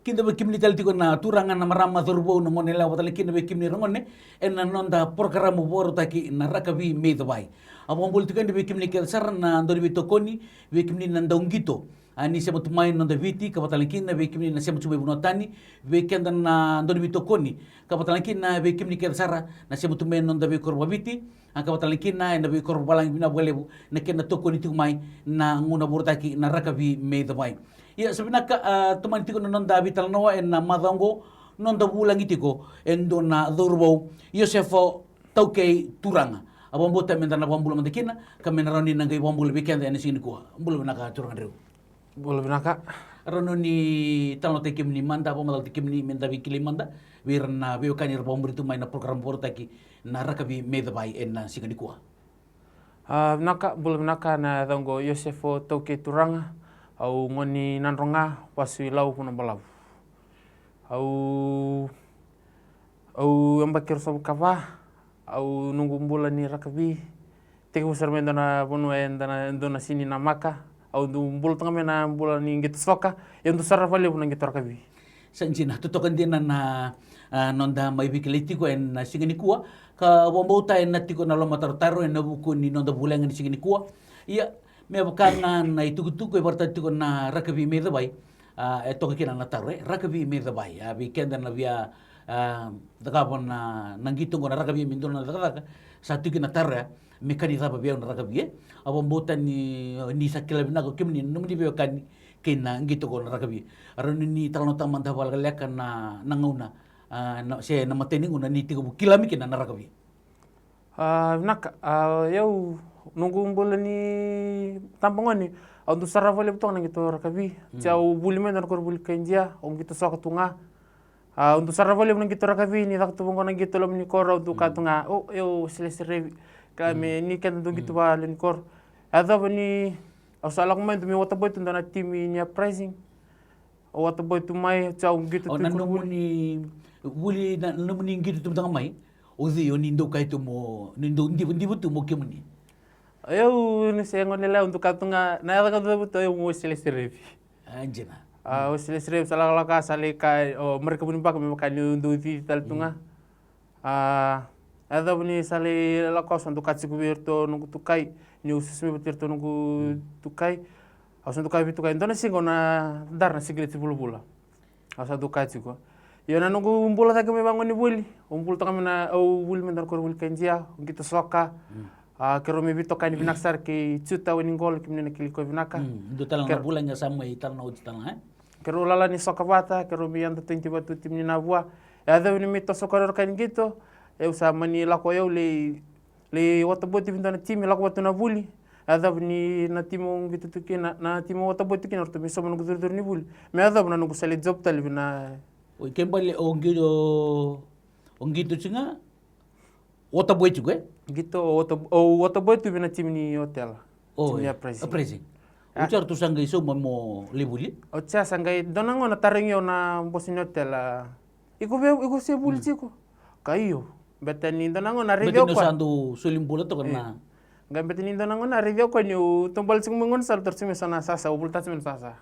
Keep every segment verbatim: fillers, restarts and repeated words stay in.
Kida vei kemuni tale tiko na turaga, na marama, cauravou, na gone yalewa, vata tale kina vei kemuni ra gone ena noda porokaramu vakarautaki na Rakavi Me Cavai. A vakabula tiko yani vei kemuni kece sara na dau ni veitokoni, vei kemuni na dau qito, a, ni sema tu mai na noda Viti, ka vata tale kina vei kemuni na sema tu mai vanua tani, vei keda na dau ni veitokoni, ka vata tale kina vei kemuni kece sara na sema tu mai na noda veikoro vakaviti, a, ka vata tale kina ena veikoro vavalagi. Vinaka vakalevu na kena tokoni tiko mai na gauna vakarautaki na Rakavi Me Cavai. Ia, sa vinaka, a, tomani tiko na noda veitalanoa ena macawa oqo, noda vulagi tiko e dua na cauravou, Iosefo Taukei Turaga. A, vakabauta meda na vakabula mada kina, ka me na rawa ni na qai vakabula vei keda ena siga nikua. Bula vinaka, turaga Dreu. Bula vinaka. Rawa ni talanoataki kemuni mada, vakamacalataki kemuni, meda veikilai mada vei ira na veiwekani era vakamuri tu mai na porokaramu vakarautaki na Rakavi Me Cavai ena siga nikua. A, vinaka, bula vinaka, na yacaqu o Iosefo Taukei Turaga, au gone ni Nadroga, vasu i Lau, Vanuabalavu. Au, au yabaki ruasagavulu ka va, au noqu bula ni rakavi, tekivu sara mai dua na vanua e dua na, dua na sini namaka, au dau bula toka mai na bula ni qito soka, au dau sara vakalevu na qito rakavi. Sa dina, totoka dina na, a, noda mai veikilai tiko ena siga nikua, ka vakabauta ena tiko na lomatarotaro ena vuku ni noda vulagi ena siga nikua. Ia, me vaka ga na itukutuku e vakaraitaka tiko na Rakavi Me Cavai, a, e toka kina na taro, e, Rakavi Me Cavai. A, vei keda na via, a, cakava na, na qito oqo na rakavi me dua na cakacaka, sa tu kina na taro ya, me ka ni cava vei au na rakavi, e? A, vakabauta ni, ni sa kila vinaka o kemuni na nomuni veiwekani kei na qito oqo na rakavi. Rawa ni talanoataka mada vakalekaleka na, na gauna, a, na, se na imatai ni gauna ni tekivu kila mai kina na rakavi. A, vinaka, a, au, noqu bula ni tabagone, au dau sara vakalevu toka na qito rakavi. Mm. Sa au vuli mai dua na koronivuli kai Idia, au qito soka tu ga. A, au dau sara vakalevu na qito rakavi, ni caka tu vaqo na qito loma ni koro, au dau kaya tu ga, o, au seleserevi. Ka me ni keda dau qito vaka lewe ni koro. Yacova ni au sa lako mai, dau mai water boy tu dua na timi ni Uprising. Au water boy tu mai, sa au qito tu. O, na nomuni vuli, na nomuni qito tu mada ga mai, o cei o ni dau kaya tu mo, ni dau diva, diva tu mo kemuni? Au ni se gone lailai, au dau kaya tu ga, na yaca ka cavuta au mo seleserevi. A, dina. A, au seleserevi, sa lakolako, sa lai ka, o, marika vunibaka me vaka niu dau cici tale tu ga. A, yacova ni sa lai lako, au sa dau kaya tiko vei iratou noqu tukai, niu susu mai vata iratou noqu tukai. Au sa dau kaya vei tukai, dua na siga au na dara na sikileti vulavula. Au sa dau kaya tiko. Io, na noqu bula cake mai vaqo ni vuli. Au bula toka mai na, au vuli mai dua na koronivuli kai Idia, au qito soka. A, keirau mai veitokani vinaka sara kei Juta Wainiqolo, kemuni na kilai koya vinaka. Mm, dua tale na vulagi sa mai talanoa oti tale ga, e? Keirau lala ni soka vata, keirau mai under twenty vata tu timi ni Navua. E yacovi ni mai toso koya na ka ni qito, au sa mani lako au lai, lai water boy tu vei dua na timi, lako vata tu na vuli. E yacovi ni na timi au qito tu kina, na timi au water boy tu kina, ratou mai sauma noqu curucuru ni vuli. Me yacova na noqu sa lai job tale vei na. Oi, ke bale o qito, o qito tiko ga? Water boy tiko, e? Qito, o water, o water boy tu vei na timi ni hotel. O, timi ni Uprising. Uprising. A. Oti ya ratou sa qai sauma mo lai vuli? Oti ya sa qai, dua na gauna tarogi au na bosi ni hotel, a, iko via, iko se vuli tiko? Ka io. Beta ni dua na gauna raici au koya. Beta ni sa dau soli bula toka na. Qai beta ni dua na gauna raici au koya niu taubale tiko mai gona sara, toro tiko mai so na sasa, au vuli tale tiko mai na sasa.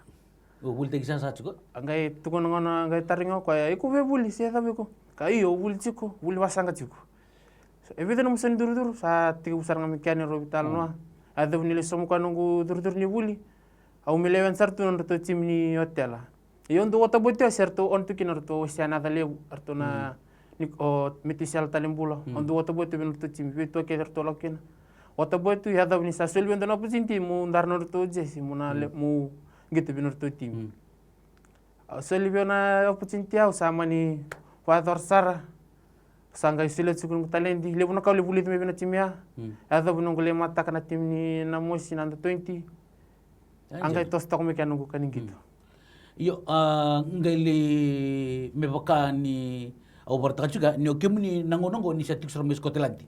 O vulitaki sasa tiko? A qai tukuna gona, qai tarogi au koya, iko via vuli se cava iko? Ka io, au vuli tiko, vuli vasaqa tiko. E vica nomu sa ni curucuru, sa tekivu sara ga mai kea ni rau veitalanoa. A yacovi ni lai sauma koya noqu curucuru ni vuli. Au mai lewena sara tu na nodratou timi ni hotel. Io, au dau water boy tu ya se ratou on tu kina ratou Ocean Aca Levu, ratou na ni, o Metisela Talebula. Au dau water boy tu vei nodratou timi, vei tua kece ratou lako kina. Water boy tu, yacovi ni sa soli vei au dua na opportunity meu dara nodratou jersey, meu na le, meu qito vei nodratou timi. Au soli vei au na opportunity, au sa mani vakayacora sara. Sa qai solia tiko noqu taledi. Levu na ka au lai vulica mai vei na timi ya. Yacovi noqu lai mataka na timi ni Namosi na under twenty. A qai toso toka mai kea noqu ka ni qito. Io, a qai lai me vaka ni au vakaraitaka tiko ni o kemuni na gauna oqo ni sa tiko sara mai Scotland.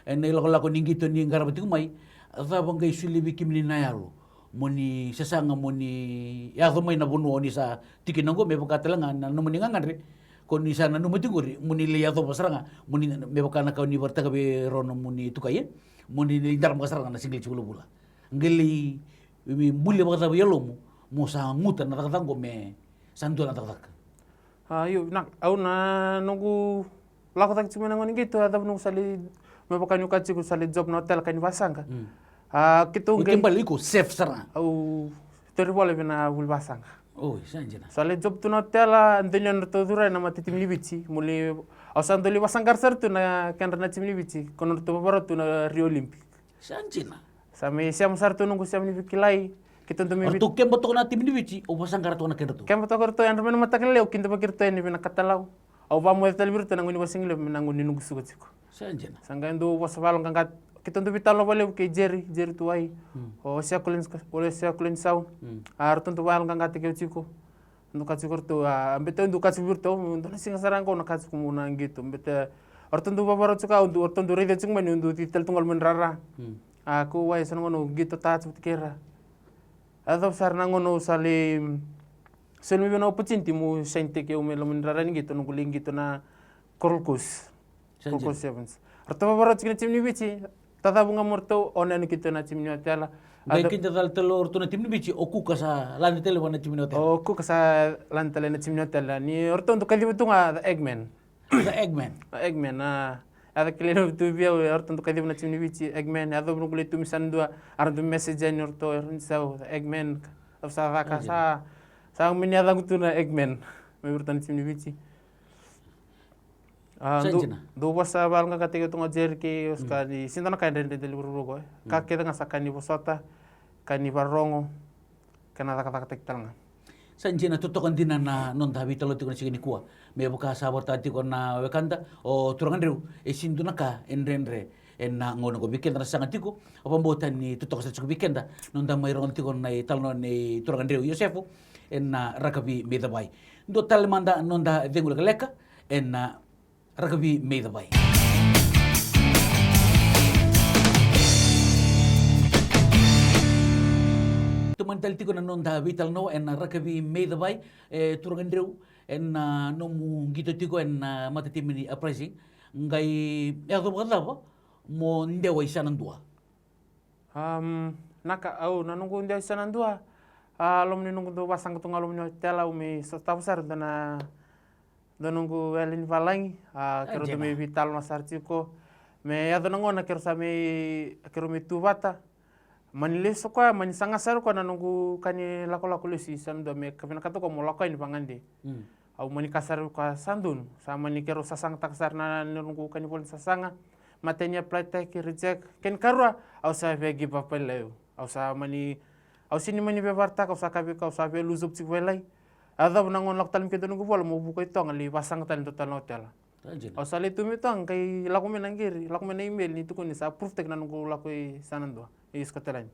Ena ilakolako ni qito ni qarava tiko mai, cava qai solia vei kemuni na yalo mo ni sasaga mo ni yaco mai na vanua o ni sa tiko kina oqo, me vaka tale ga na nomuni gagadre ko ni sa nanuma tiko qori mo ni lai yacova sara ga, mo ni, me vaka na ka o ni vakaraitaka vei rau nomuni tukai, e? Mo ni lai daramaka sara ga na sikileti vulavula. Qai lai buli vakacava i yalomu mo sa guta na cakacaka oqo me sa dua na cakacaka? A, io, vinaka. Au na noqu lako cake tiko mai na gauna qito, a cava noqu sa lai, me vaka niu kaya tiko, sa lai job na hotel ka ni vasaqa. A, keitou qai, keba lai iko safe sara. Au tori vola vei na vuli vasaqa. Oi, sa dina. Sa lai job tu na hotel, a dua ni nodratou curu na mata timi ni Viti. Mo lai, au sa dau lai vasaqara sara tu na kedra na timi ni Viti. Ko nodratou vavarau tu na Rio Olympic. Sa dina. Sa mai sema sara tu noqu sema ni veikilai. Keitou dau mai, o ratou keba toka na timi ni Viti, o vasaqara toka na kedratou. Keba toka ratou, yadra mai na mataka lailai, au kidavaki iratou yani vei na katalau. Au vakamoce tale vei iratou na gauna ni vakasigalevu, na gauna ni noqu suka tiko. Sa dina. Sa qai dau vosa vakayaloqaqataki. Keitou dau veitalanoa vakalevu kei Jerry, Jerry Tuwai. O Sia Collins, o Sia Collins Sau. A ratou dau vakayaloqaqataki au tiko. Dau kaya tiko ratou, a, bete au dau kaya tiko vei iratou, dua na siga sara qo na kaya tiko mo na qito. Bete o ratou dau vavarau tiko au, o ratou dau raica tiko mai niu dau cici tale tu ga loma ni rara. A, ko wai sa na gauna au qito tale tiko vata kei ira. A yacova sara na gauna au sa lai, mm, soli mai vei na opportunity mo sign take au mai loma ni rara ni qito, noqu lai qito na Coral Coast. Sa dina. Coral Coast Sevens. Ratou vavarau tiko na timi ni Viti, tacavu ga mo ratou, o na yani keitou na timi ni hotel. Qai kida cala tale o ratou na timi ni Viti, o Kuka sa lade tale vua na timi ni hotel. O Kuka sa lade tale na timi ni hotel. Ni o ratou dau kaciva tu ga the Eggman. The Eggman. The Eggman, a. A da kilai na tu vei au, o ratou dau kaciva na timi ni Viti, Eggman. A yacova noqu lai tu mai Sanadua, a ra dau message yani o ratou, e Roni Sau, the Eggman. Au sa caka, sa, sa mani yacaqu tu na Eggman. Mai vei iratou na timi ni Viti. A, sa dina. Dau vosa vakayaloqaqataki au tu ga o Jerry kei Oscar ni sega ni dua na ka e dredre dau lai vuravura qo, e. Ka kece ga sa ka ni vosota, ka ni vakarorogo, ka na cakacakataki tale ga. Sa dina, totoka dina na noda veitalanoa tiko na siga nikua. Me vaka sa vakaraitaka tiko na wekada, o turaga Dreu, e sega ni dua na ka e dredre ena gauna qo vei keda na saga tiko. Au vakabauta ni totoka sara tiko vei keda noda mai rogoca tiko na italanoa nei turaga Dreu Iosefa ena Rakavi Me iCavai. Dua tale mada noda cegu lekaleka ena Rakavi Me iCavai. Tomani tale tiko na noda veitalanoa ena Rakavi Me iCavai, e turaga Dreu, ena nomu qito tiko ena matatimi ni Uprising, qai yaco vakacava mo dewa i Sanadua? Am, naka, au, na noqu dewa i Sanadua, a, loma ni noqu dau vasaqa tu ga loma ni hotel, au mai sotava sara dua na, dua noqu wele ni valagi, a, keirau dau mai veitalanoa sara tiko. Me yaco na gauna keirau sa mai, keirau mai tu vata. Mani lesu o koya, mani saga sara o koya na noqu ka ni lakolako lesu i Sanadua, me ka vinakata o koya mo lako yani vagade. Au mani kaya sara vei koya sa donu, sa mani keirau sasagataka sara na, na noqu ka ni vola ni sasaga. Matai ni apply taki, reject. Kena ikarua, au sa via give up vakalailai. Au sa mani, au sega ni mani via vakaraitaka, au sa kaya vei koya au sa via lose hope tiko vakalailai. A yacova na gauna lako tale mai kina dua noqu ivola mo vuka i Toga lai vasaqa tale e dua tale na hotel. Au sa lai tu mai Toga qai lako mai na qiri, lako mai na email ni tukuni sa approve taki na noqu lako i Sanadua, i Scotland.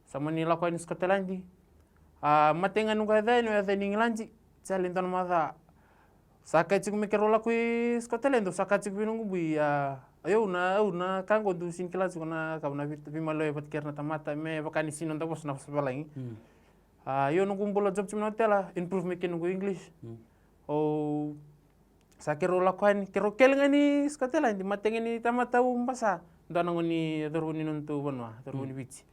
Sa mani lako yani i Scotland. A, matai ga noqu yaco yani, au yaco yani i Igiladi. Sa lai dua na macawa. Sa kaya tiko me keirau lako i Scotland, au sa kaya tiko vei noqu bui, a, au na, au na ka qo dou sega ni kila tiko na ka, au na vei, veimaliwai vata kei ira na tamata, me vaka ni sega ni noda vosa na vosa valagi. A, io, noqu bula job tiko mai na hotel, improve mai kina noqu English. Au sa keirau lako yani, keirau kele ga ni Scotland, matai ga ni tamata au basa. Dua na gone ni cauravou ni nodatou vanua, cauravou ni Viti.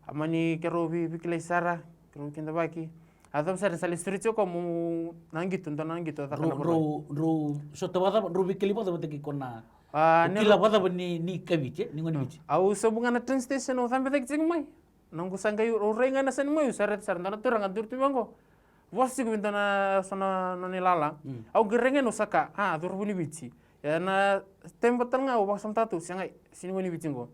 A mani keirau vei, veikilai sara, keirau kidavaki. A yacova sara ni sa lai sureti o koya mo na qito, dua na qito, caka na vanua. Drau, drau sota vakacava, drau veikilai vakacava vata kei koya na, a, o kila vakacava ni, ni kai Viti, e? Ni gone ni Viti. Au sobu ga na train station, au cabe cake tiko mai. Noqu sa qai, au rai ga na yasana mai, au sa raica sara dua na turaga duri tu vaqo. Vosa tiko vei dua na, so na, nona ilala. Au qai rai ga, au sa kaya, a, cauravou ni Viti. Ia na time vata tale ga au vakasamataka tu, sega, sega ni gone ni Viti qo.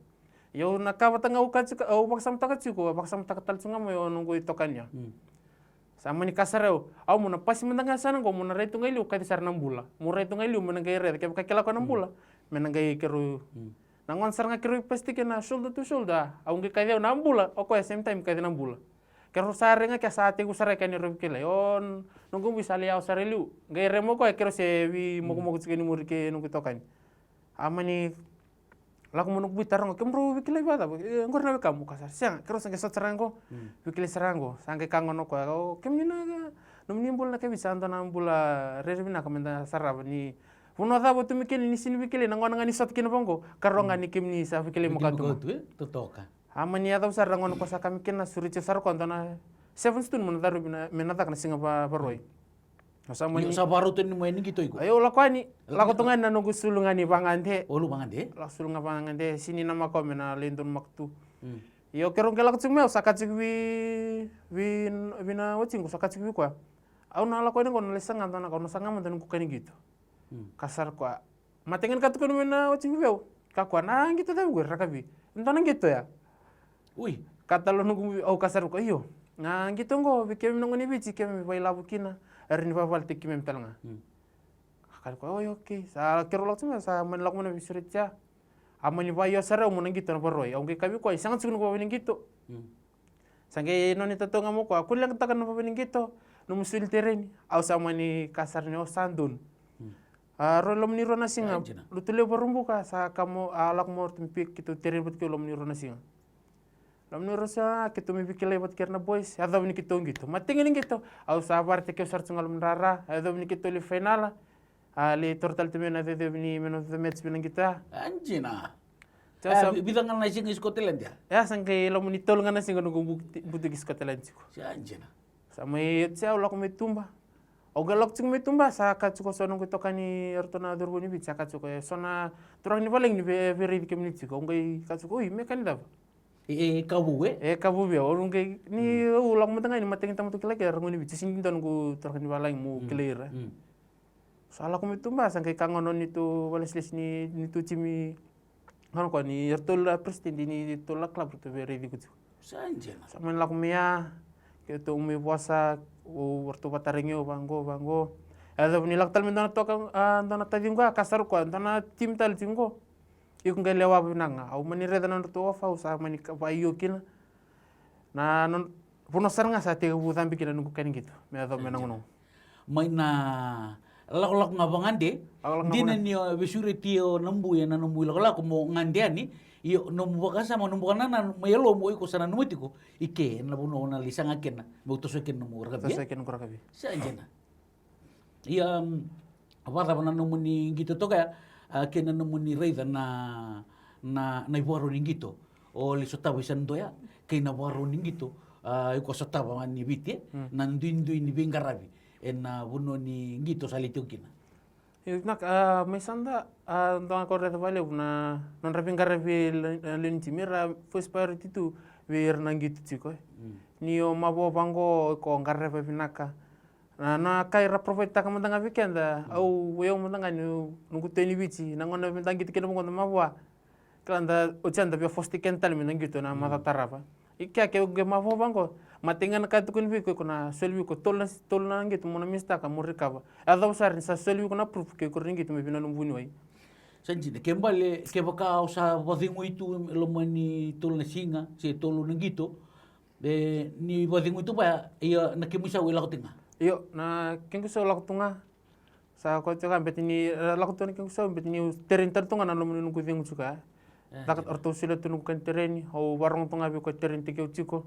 Ia au na ka vata ga au kaya tiko, au vakasamataka tiko, au vakasamataka tale tiko ga mai o noqu itokani ya. Sa mani kaya sara o au, au mo na pasi mada ga yasana qo, mo na rai tu ga i liu, kaci sara na bula. Mo rai tu ga i liu, mo na qai raica kevaka kila o koya na bula. Me na qai keirau. Na gauna sara ga keirau pasi tiko kina shoulder to shoulder, au qai kaci au na bula, o koya same time kaci na bula. Keirau sa rai ga ke sa tekivu sara kina neirau veikilai. O noqu bui sa lai yawa sara i liu. Qai rema o koya, keirau se veimokomoko tiko ni muri kei noqu itokani. A mani lako mai noqu bui, taroga, kemudrau veikilai vakacava? E, qori na wekamu? Ka sara, sega, keirau sa qai sota sara ga qo. Veikilai sara ga qo. Sa qai kaya gona o koya, o kemuni na, nomuni bula na kai Viti sa dua na bula rairai vinaka meda sarava, ni vanua cava o tu mai kina ni sega ni veikilai, na gauna ga ni sota kina vaqo, ka rawa ga ni kemuni sa veikilai makawa tu. Totoka. A mani yacova sara na gauna ko sa kaya mai kina, sureti au sara o koya dua na sevens tu mo na caruvi na, me na caka na siga va, Vakarauwai. Sa mani sa varauta ni mai ni qito iko. Io, lako yani, lako tu ga yani na noqu sulu ga ni vagade. O lu vagade? Lako sulu ga vagade, sini na mako me na lai donu mako tu. Io, keirau qai lako tiko mai au sa ka tiko vei, vei, vei na watiqu, sa ka tiko vei koya. Au na lako yani qo na lai saga dua na ka, au na saga mada noqu ka ni qito. Ka sara koya. Mataqali ka tukuni mai na watiqu vei au. Ka koya na qito cava qo e rakavi. Dua na qito ya. Ui. Ka talo noqu, au ka sara koya, io. Na qito qo vei keimami na gone ni Viti keimami vailavo kina. Era ni vavale tiko keimami tale ga. Ka kaya koya, oi, okei. Sa keirau lako tiko mai, sa mani lako mai na veisureti ya. A mani vakaio sara au mo na qito na varoi. Au qai kaya vei koya, e sega tiko noqu vavale ni qito. Sa qai nona itatau ga mo koya, kua ni leqataka na vavale ni qito, nomu soli tereni. Au sa mani ka sara ni au sa donu. A rau loma ni rua na siga, lutu levu Vakaraubuka, sa ka mo, a lako mo ratou me piki keitou tereni vata kei au loma ni rua na siga. Loma ni rua na siga keitou me veikilai vata kei ira na boys, yacova ni keitou qito. Mataqali qito, au sa vakaraitaki au sara tiko ga loma ni rara, yacova ni keitou lai fainala. A lai toro tale tu mai na cecevi ni me na match vei na qito ya. A dina. E, vica ga na siga i Scotland ya? E, sa qai loma ni tolu ga na siga noqu butuki Scotland tiko. Sa dina. Sa mai oti au lako mai tuba. Au qai lako tiko mai tuba, sa ka tiko so noqu itokani, eratou na cauravou ni Viti, sa ka tiko e so na turaga ni valagi ni veiraici kemuni tiko. Au qai ka tiko, oi, me ka ni cava? E ka vou, e? E ka vou vei au, au qai ni au lako mada ga ni mataqali tamata au kilai kei ira gone ni Viti, sega ni dua noqu turaga ni valagi meu kilai ira. Sa lako mai tuba, sa qai ka gona nitou vakalesilesi ni, nitou timi. Gona koya ni iratou na president ni iratou na club ratou veiraici iko tiko. Sa dina. Sa mani lako mai ya, keitou mai vosa, o ratou vakatarogi au vaqo, vaqo. Yacova ni lako tale mai dua na toka, a, dua na taciqu ya, ka sara koya, dua na timi tale tiko qo. Iko qai lewa vinaka ga. Au mani raica na nodratou ofa, au sa mani vakaio kina. Na nona vanua sara ga sa tekivu cabe kina noqu ka ni qito me yacova me na gauna. Mai na lakolako ga vagade. Dina ni o veisureti o Nabu ena nomu ilakolako mo gade yani. Io, nomu vakasama, nomu vakanananu mai yalomu o iko sa nanuma tiko i ke ena vanua o na lai saga kina meu toso kina nomu rakavi. Sa dina. Ia, vakacava na nomuni qito toka ya, a, kei na nomuni raica na, na, na ivakarau ni qito o lai sotava i Sanudoya, kei na vakarau ni qito, a, iko sotava ga ni Viti, e? Na duidui ni veiqaravi ena vanua ni qito sa lai tiko kina. Io, vinaka, a, mai Sanudoya, a, dua ga ko raica vakalevu na nodra veiqaravi lewe ni timi, era first priority tu vei ira na qito tiko, e. Ni o mavoa vaqo, ko qarava vinaka. Na, na ka era provide taka mada ga vei keda, au, o yau mada ga ni noqu toy ni Viti, na gauna me da qito kina vaqo da mavoa. Kila da, oti ya da via force-taki keda tale me da qito na macawa tarava. I kea ke qai mavoa vaqo, matai ga na ka e tukuni vei iko, iko na soli vei iko tolu na, tolu na qito mo na miss-taka mo recover. Yacova sara ni sa soli vei iko na proof ke iko rawa ni qito mai vei na nomu vuniwai. Sa dina, ke bale, kevaka o sa vakacegui tu e loma ni tolu na siga se tolu na qito, e, ni vakacegui tu vaya, ia na kemu isau e lako tiko ga? Io, na kequ isau e lako tu ga. Sa koya tiko ga beti ni, e, lako tu na kequ isau beti niu tereni tale tu ga na loma ni noqu cegu tiko ya. E, o ratou solia tu noqu ka ni tereni, au varogo tu ga vei koya e tereni tiko tiko.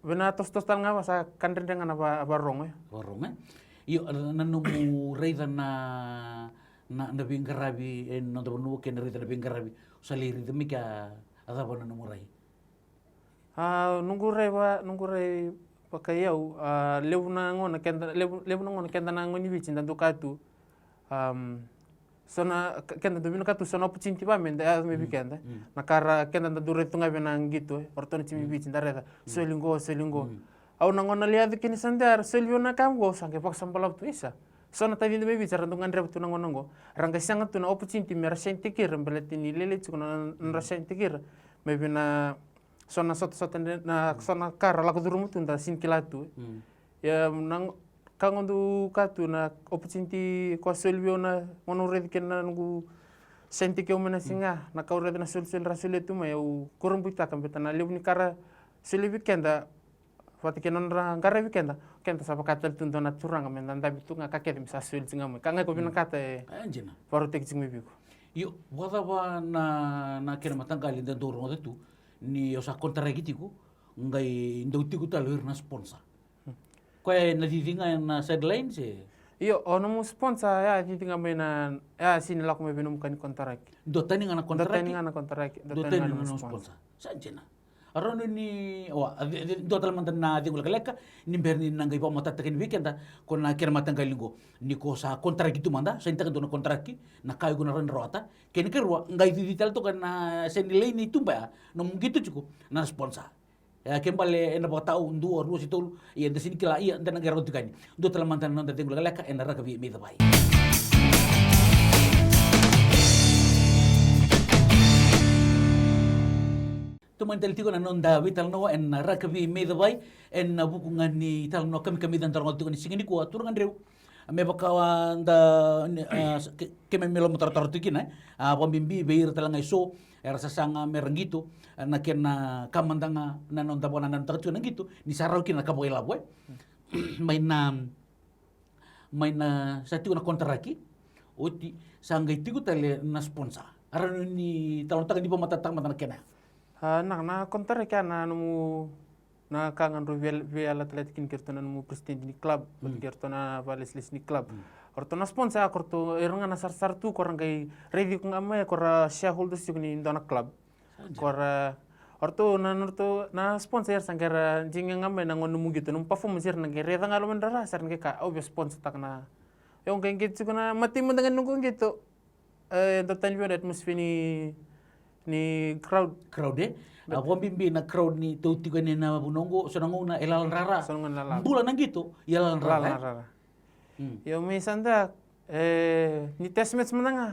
Vei na tosotoso tale ga va sa ka dredre ga na va, varogo, e. Varogo, e. Io, na, na nomu raica na, na, na veiqaravi ena noda vanua kei na raica na veiqaravi o sa lai raica mai kea, a cava na nomu rai? A, noqu rai va, noqu rai vakai au, a, levu na gauna keda, levu, levu na gauna keda na gone ni Viti da dau kaya tu, am, so na, ke-, keda dau vinakata tu so na opportunity va me da yaco mai vei keda. Na ka ra, keda da dau raica tu ga vei na qito, e, o ratou na timi Viti da raica, soli qo, soli qo. Au na gauna lai yaco kina sa dau soli vei au na ka qo, sa qai vakasabalavu tu, isa. So na taciqu mai Viti era dau gadreva tu na gauna qo. Ra qai sega tu na opportunity me ra sign-taki ira, baleta ni lailai tiko na, na nodra sign-taki ira. Mai vei na so na sotasota dre-, na so na ka ra lako curuma tu da sini kila tu. Ia na ka qo dau ka tu na opportunity ko a soli vei au na gauna au raici kina na noqu sign-taki au mai na siga. Na ka au raica na solisoli ra solia tu mai au kurabuitaka beta na levu ni ka ra solia vei keda vata kei na nodra qaravi keda. Keda sa vaka tale tu dua na turaga me da dabe tu ga ka kece me sa soli tiko ga mai. Ka ga iko vinakata e vakarautaki tiko mai vei iko. Io, vakacava na, na kena mataqali da dau rogoca tu ni o sa konitaraki tiko, qai dau tiko tale o ira na sponsor. Koya ena cici ga ena sideline se? Io, o nomu sponsor ya e cici ga mai na, ya e sini lako mai vei nomu ka ni konitaraki. Dua tani ga na konitaraki? Dua tani ga na konitaraki. Dua tani ga na nomu sponsor. Sa dina. Rawa ni, wa, a, ce-, ce-, dua tale mada na cegu lekaleka ni bera ni na qai vakamatatataka yani vei keda ko na kena mataqali qo. Ni ko sa kontaraki tu mada, sainitaka dua na kontaraki, na ka iko na rawa ni rawata. Kena ikarua, qai cici tale toka na seni laini tuba ya, nomu qito tiko na sponsor. E, ke bale ena vakatau dua, rua se tolu, ia da sega ni kila, ia da na qai rawata tiko yani. Dua tale mada na noda cegu lekaleka ena Rakavi Me Cavai. Tomani tale tiko na noda veitalanoa ena Rakavi Me Cavai, ena vuku ga ni talanoa kamikamica da rogoca tiko ni siga nikua, turaga drau. Me vaka da, ni, a, s-, ke, keimami lomatarotaro tiko kina, e. A, vakabibi vei ira tale ga eso era sasaga me ra qito, e, na kena ka mada ga na noda vakanananutaka tiko na qito, ni sa rawa kina na ka vakailavo, e. Mai na, mai na sa tiko na kontaraki, oti sa qai tiko tale na sponsor. A rawa ni talanoataka ni vakamatatataka mada na kena ya. A, na, na kontaraki ya na nomu, na ka ga drau via, via yalataka kina kei ratou na nomu president ni club, vata kei ratou na vakalesilesi ni club. O ratou na sponsor ya, ko ratou, era ga na sarasara tu, ko ra qai raici iko ga mai ko ra shareholders tiko ni dua na club. Ko ra, o ratou na, na ratou na sponsor era sa qai ra jiga ga mai na gauna nomu qito, nomu performance era na qai raica ga lomadrara, sa ra qai kaya, au via sponsor taka na. Au qai qito tiko na imatai mada ga ni noqu qito. E, dua tani vei na atmosphere ni, ni crowd. Crowd, e? A, vakabibi na crowd ni tou tiko yani ena vanua qo, so na gauna e lala drara. So na gauna e lala. Bula na qito, e lala drara, e? Lala drara. Mm. Io, mai sa da, e, ni test match mada ga.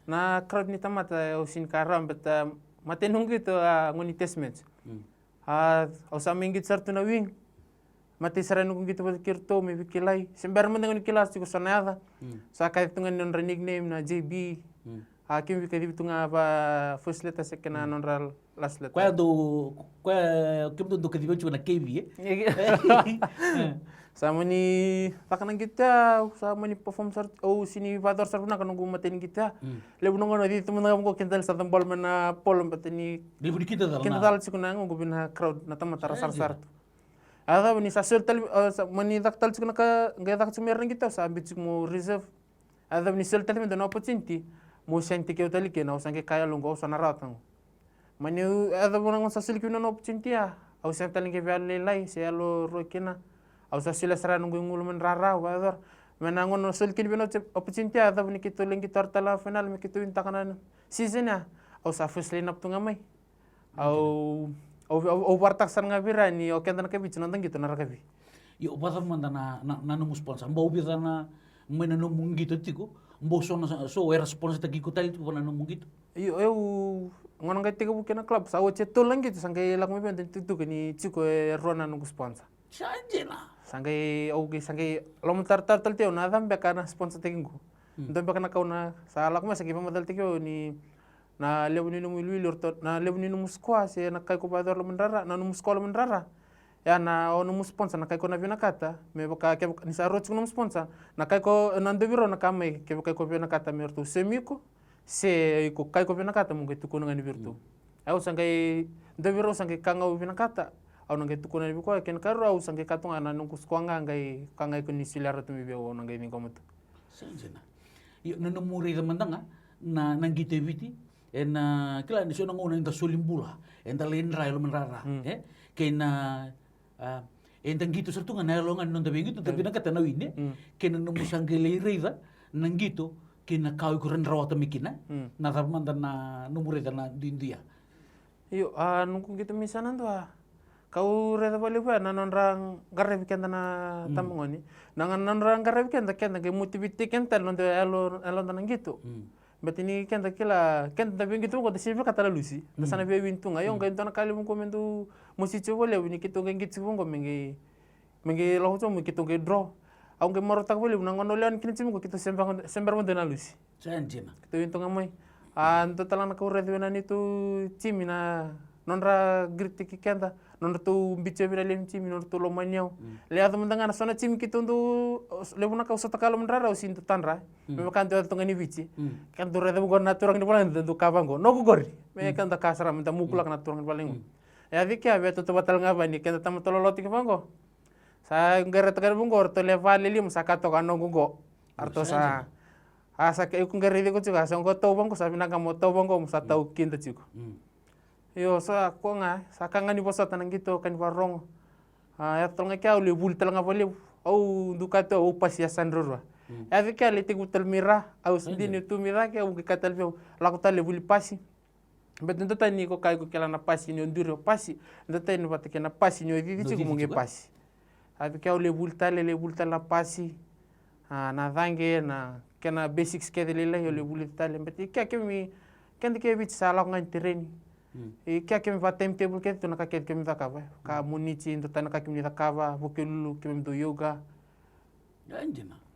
Na crowd ni tamata, e, au sega ni kaya rawa, but, e, matai noqu qito, a, gauna ni test match. Mm. A, au sa mai qito sara tu na wing. Matai sara noqu qito vata kei ratou me veikilai. Se bera mada ga niu kila tiko so na yaca. Mm. Sa kaci tu ga ni nodra nickname na J B. Mm. A, keimami kacivi tu ga va first letter se kena nodra last letter. Koya dou, koya kemudou dou kacivi tiko na K V, e? Sa mani caka na qito ya, sa mani perform sara, au sega ni vakayacora sara vinaka noqu matai ni qito ya. Mm. Levu na gauna cici tu mada ga vaqo keda tale sa cabolo mai na polo, baleta ni levu ni keda cala, keda cala tiko na gauna vei na crowd, na tamata ra sarasara tu. A cava ni sa soli tale, a, sa mani caka tale tiko na ka, qai caka tiko mai ira na qito, sa biu tiko mo reserve. A cava ni soli tale mai dua na opportunity, mo sega ni tekivutaki kina, au sa qai kaya yaloqu, au sa na rawata qo. Mani, a cava na gauna sa soli kina na opportunity ya, au sega tale ni qai via yalo lailai, se yalo rua kina. Au sa solia sara noqu igu lomani rara, au vakayacora. Mai na gauna soli kina vei na opportunity ya, a cava ni keitou lai qito tale na final, me keitou winitaka na season ya. Au sa first line up tu ga mai. Au, au, au, au vakaraitaka sara ga vei ira ni o keda na kavici, noda qito na rakavi. Io, vakacava mada na, na, na nomu sponsor? Bau vica na, mai na nomu qito tiko, bau so na, so era sponsor taki iko tale tiko na nomu qito? Io, au, gauna qai tekivu kina na club, sa oti e tolu na qito, sa qai lako mai vei au na itukutuku ni tiko e rua na noqu sponsor. Sa dina. Sa qai, au qai, sa qai lomatarotaro tale tiko au na cava beka na sponsor taki qo. Hmm. Dua beka na ka au na, sa lako mai sa qai vakamacala tiko au ni na levu ni nomu iwiliwili o ratou, na levu ni nomu score, se na ka iko vakayacora lomani rara, na nomu score lomani rara. Ya na, o nomu sponsor na ka iko na vinakata, me vaka, kevaka, ni sa rua tiko nomu sponsor, na ka iko, na dua vei rau na ka mai, kevaka iko vinakata me ratou semi iko, se iko, ka iko vinakata mo qai tukuna ga ni vei ratou. Mm. Au sa qai, dua vei rau sa qai ka ga au vinakata, au na qai tukuna vei koya, kena ikarua au sa qai kaya tu ga na noqu score ga qai, ka ga iko ni solia ratou mai vei au, au na qai ciqoma tu. Sa dina. Io, na nomu raica mada ga, na, na qito e Viti, ena, kila ni so na gauna eda soli bula, eda lai dra e loma ni rara, mm, e? Kei na, a, eda qito sara tu ga na yalo ga ni noda veiqito, da, mm, vinakata na wini, e? Mm. Kei na nomu sa qai lai raica na qito, kei na ka o iko rawa ni rawata mai kina, mm, na cava mada na nomu raica na duidui ya? Io, a, noqu qito mai sa na dua. Kau raica vakalevu ya na nodra qaravi keda na, mm, tabagone. Na, na nodra qaravi keda, keda qai motivate keda tale na noda yalo, yaloda na qito. Mm. Baleta ni keda kila, keda da veiqito vaqo, da sega ni vinakata na lusi. Da sa na, mm, via win tu ga. Io, mm, qai dua na ka levu qo me dau mositi au vakalevu ni keitou qai qito tiko vaqo me qai, me qai lako tiko, me keitou qai draw. Au qai marautaka vakalevu na gauna au lewe yani kina timi qo, keitou se bera, se bera mada na lusi. Sa dina. Keitou win tu ga mai. A, dua tale ga na ka au raica vei na neitou timi na nodra greet-taki keda, nodratou biuti au vei na lewe ni timi, nodratou lomani au. Mm. Lai yaco mada ga na so na timi keitou dau, levu na ka au sotava lomani rara au sega ni dau tadra. Mm. Me vaka dau yaco tu ga ni Viti. Mm. Keda dau raica vaqo na turaga ni valeniqu dau kaya vaqo, noqu qori. Me, mm, keda kaya sara meda mukulaka, mm, na turaga ni valeniqu. Mm. E yaco i kea, via tautauvata tale ga vaqo ni keda tamata lolotaki vaqo. Sa qai raitaka vaqo, ratou lewe va, lewe lima sa kaya toka noqu qo. Ratou sa, a, sa qai, iko qai raici iko tiko, a, sa qai tau vaqo, sa vinaka mo tau vaqo, mo sa tau kida tiko. Mm. Io, sa ko ga sa ka ga ni vosota na qito ka ni varogo. A, yaco tale ga kea au lai vuli tale ga valevu. Au duka tu au pasi ya sa drorua. Yaco kea lai tekivu tale mai ra au sidi ni tu mai ra ke au qai ka tale vei au lako tale lai vuli pasi. Beta dua tani ko kai ko kela na pasi ni o duri o pasi. Dua tani vata kei na pasi ni o cici tiko mo qai pasi. A vei kea au lai vuli tale lai vuli tale na pasi. A, na caqe na kena basics kece lailai au lai vuli tale beta i kea kemi keda ke Viti sa lako ga ni tereni. I kea kemi va timetable kece tu na ka kece kemi cakava ka Moniti dua tani na ka kemi cakava Vukelulu kemi dau yoga.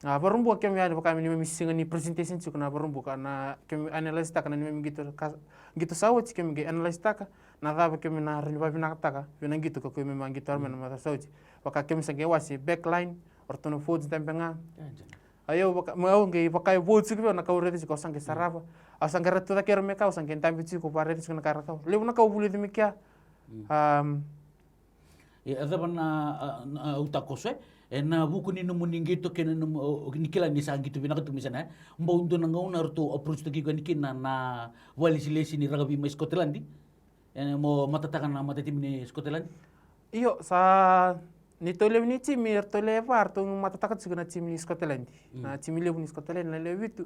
A, varabua kemi yani vaka me neimami siga ni presentation tiko na varabua ka na kemi analyse taka na neimami qito ka qito sa oti kemi qai analyse taka na cava kemi na rawa ni vavinakataka vei na qito ka kemi ma qito ara mai na macawa sa oti. Vaka kemi sa qai wase backline o ratou na forwards dabe ga. A, io vaka me au qai vaka e forwards tiko vei au na ka au raica tiko au sa qai sarava. Au sa qai raica tu cake era me ka au sa qai dabe tiko vakaraica tiko na ka era ka levu na ka au vulica mai kea. Ia, e cava na, a, na, au takoso, e? E na vuku ni nomuni qito kei na nomu, o, ni kila ni sa qito vinaka tu mai sana, e? Bau dua na gauna ratou approach taki iko yani kina na, na valesilesi ni rakavi mai Scotland. E, mo matataka na matatimi ni Scotland. Io, sa ni tau levu ni timi, ratou levu, ratou matataka tiko na timi ni Scotland. Na timi levu ni Scotland, na levu vitu.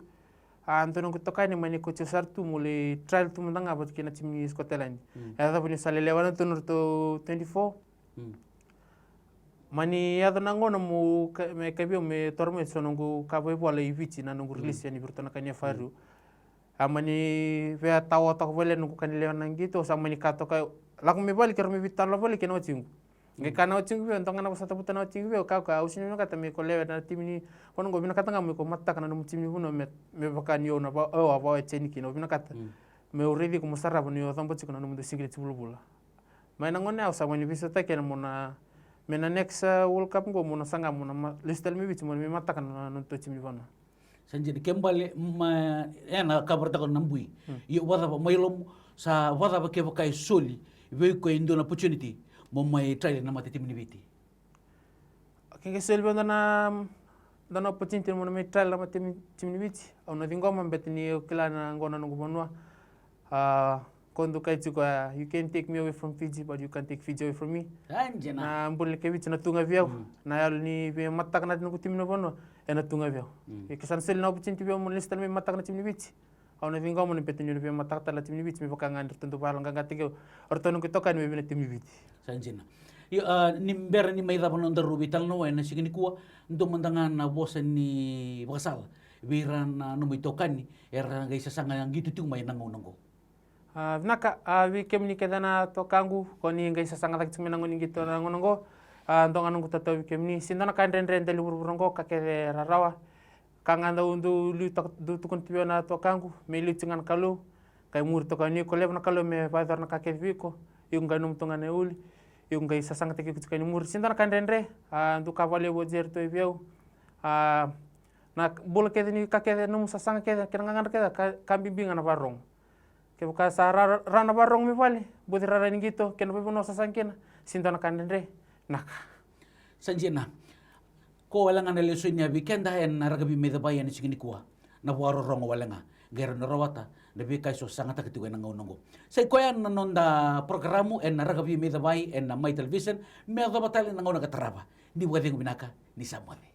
A, dua noqu itokani mani coach au sara tu mo lai trial tu mada ga vata kei na timi ni Scotland. E yacova niu sa lelewa na tu na ratou twenty-four. Mani yaco na gauna mo me kavi au me toro mai so noqu ka vaivola i Viti na noqu release yani vei ratou na kani a fariu. A mani vea tawa toka vale noqu kani lewa na qito sa mani ka toka lako mai vale kei ra mai veitalanoa vale kei na watiqu. Qai ka na watiqu vei au, dua ga na vosa tavuta na watiqu vei au, ka ka au sini vinakata me ko lewe na timi ni vanua qo, vinakata ga me ko mataka na nomu timi ni vanua me, me vaka ni au na va, au a vawa e teni kina, au vinakata me au raici iko mo sarava ni au coba tiko na nomudou sigileti vulavula. Mai na gone au sa mani veisautaki ena mo na, me na next, uh, World Cup qo mo na saga mo na ma, lesu tale mai Viti mo na me mataka na, na nodatou timi ni vanua. Sa dina, ke bale ma, ena kavarataka na bui. Io, vacava mai lomu, sa vacava kevaka e soli vei iko e dua na opportunity mo mai try na matatimi ni Viti? Ke ke soli vei dua na, dua na opportunity mo na mai try na matatimi ni Viti, au na ciqoma beta ni au kila na qo na noqu vanua. A, ko dou kai tiko ya, you can take me away from Fiji but you can't take Fiji away from me. Na bula ni kai Viti na tu ga vei au. Na yalo ni veimataka na noqu timi na vanua ena tu ga vei au. Ke sa na soli na opportunity vei au mo na lesu tale mai mataka na timi ni Viti, au na ciqoma ni beta niu na veimataka tale na timi ni Viti me vaka ga ni ratou dau vayaloqaqataki au o ratou noqu itokani mai vei na timi ni Viti. Sa dina. Io, a, ni bera ni mai cava na nodaru veitalanoa ena siga nikua, dua mada ga na vosa ni vakasala vei ira na nomu itokani era qai sasaga qito tiko mai na gauna oqo. A, vinaka, a, vei kemuni kece na tokaqu ko ni qai sasaga cake tiko mai na gauna ni qito na gauna oqo. A, dua ga noqu tatau vei kemuni, se dua na ka dredre e dali vuravura oqo ka kece rarawa. Ka ga dau dau liu dau tukuna tu vei au na tokaqu, me liu tiko ga na Kalou. Qai muri toka ni iko, levu na Kalou me vakayacora na ka kece vei iko. Iko qai nomu tu ga na uli. Iko qai sasagataki iko tiko ni muri, se dua na ka dredre. A, dau ka vakalevu o Jerry tu vei au. A, na bula kece ni ka kece, nomu sasaga kece kei na gagadre kece ka, ka bibi ga na varogo. Kevaka sa rawa, rawa na varogo mai vale, boci rara ni qito kei na veivanua o sasaga kina, se dua na ka dredre. Naka. Sa dina. Ko wale ga na lesoni a vei keda ena rakavi mai Cavai ena siga nikua. Na vakarorogo wale ga qai rawa ni rawata na veika e so sagataka tiko ena gauna oqo. Sa i koya na noda porokaramu ena rakavi mai Cavai ena Mai Television. Me yacova tale na gauna ka tarava. Ni vakacegu vinaka, ni sa moce.